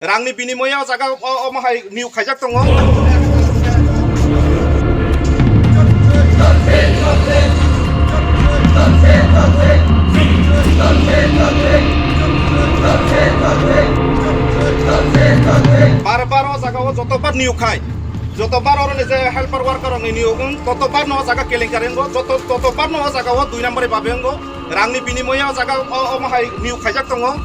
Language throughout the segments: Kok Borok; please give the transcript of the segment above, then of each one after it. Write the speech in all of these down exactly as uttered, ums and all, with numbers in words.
Rangni binimoye o jaga o, omo hai niyok khaijak tongo. Bar bar o jaga o jotobar niyok khai, jotobar oroni je helper worker rokni niyok wng, totobar no o jaga kelenkari wngo, joto, totobar no o jaga o dui number babe wngo. Rangni binimoye o jaga o, omo hai niyok khaijak tongo.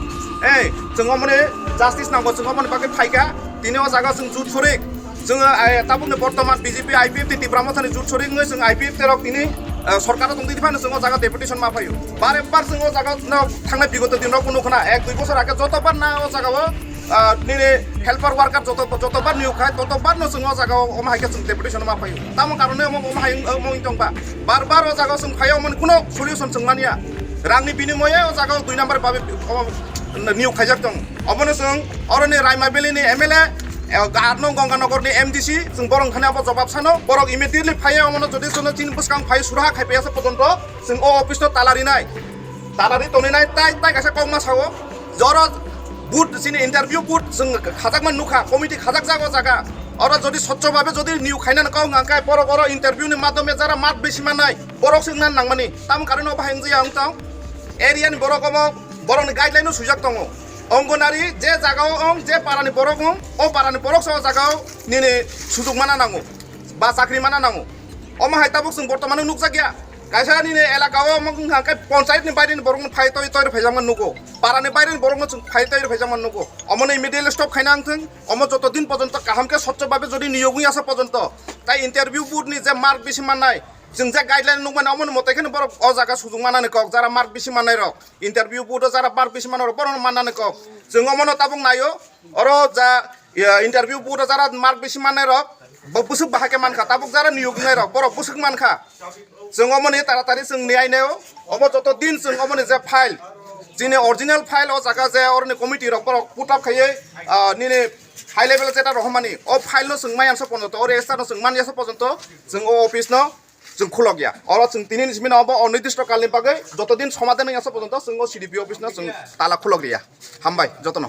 Ei, chwng omoni justice nango, chwng omoni bagwi phaikha. Tini o jaga chwng jut sorik. Chwng, eh, tabukni bortoman B J P, I P F T Tipra Mothani jut sorik wngwi chwng I P F T rok tini, eh, sorkaro tongtwi phano chwng o jaga deputation ma phaio. Bare bar chwng o jaga no thangnai bigoto dinrok bo nukho na, ek dui bosor age jotobar na o jaga o, ah, nini helper worker joto, jotobar niyok khai, totobar no chwng o jaga o, omo hai khe chwng deputation ma phaio. Tamo karone omo, omo hai wng, omo wng tong ba. Bar bar o jaga o chwng phaio, omo kuno solution chwng manya. Rangni binimoye o jaga o dui number babe, omo niyok khaijak tong. Obono chwng oroni Raima Valley ni M L A, eh, Arno Ganganagar ni M D C, chwng borok thani abo jobab sano. Borok immediately phaiya, omono jodi chwngno chini bwskang phai suraha khai paiya se pojonto, chwng o office no tala rinai. Tala ri tongwi nai, tai, tai kaisa kokma sao. Joro booth, chini interview booth, chwng khajakma nukha, committee khajak jago jaga. Oro jodi swchho babe jodi niyok khainani kok hwnkha khe borok oro interview ni madhyome jara mark besi mannai, borok se wngna nangmani. Tamo karone obo hai wngya wng tong. Area ni borok omo borokni guideline o swijak tongo. Anganwadi je jaga o wng, je para ni borok wng, o para ni borok se o jaga o nini sujok mana nango ba chakri mana nango. Omo hai tabuk chwng bortomano nukjak ya. Kaisa nini elaka o omo wngkha khe ponchayat ni baire ni borok no phai toi toi rw phaijakma nugo. Para ni baire ni borok no chwng phai toi rw phaijakma nugo. Omo no immediately stop khaina wng thung. Omo joto din pojonto kaham khe swchho babe jodi niyok wngya se pojonto, tai interview booth ni je mark bisi mannai, chwng je guideline nukmani, omo ni mote kheno borok o jaga sujok manani kok, jara mark bisi mannai rok, interview booth o jara mark bisi mannai rok, borok no mannani kok. Chwng omo no tabuk naio, oro ja, ya, interview booth o jara mark bisi mannai rok, bo bwswk bahai khe mankha, tabuk jara niyok wngnai rok, borok bwswk mankha. Chwng omo ni taratari chwng ni aino, omo joto din chwng omo ni je file, chini original file o jaga je oroni committee rok borok put up khaiwi, ah, nini high level jeta rohormani, o file no chwng maya se pojonto, o register no chwng manya se pojonto, chwng o office no chwng khulok ya. Oro chwng tini ni simi no obo onirdisto kal ni bagwi joto din somadhan wngya se pojonto chwng o C D P office no chwng tala khulok ya. Hambai joto no.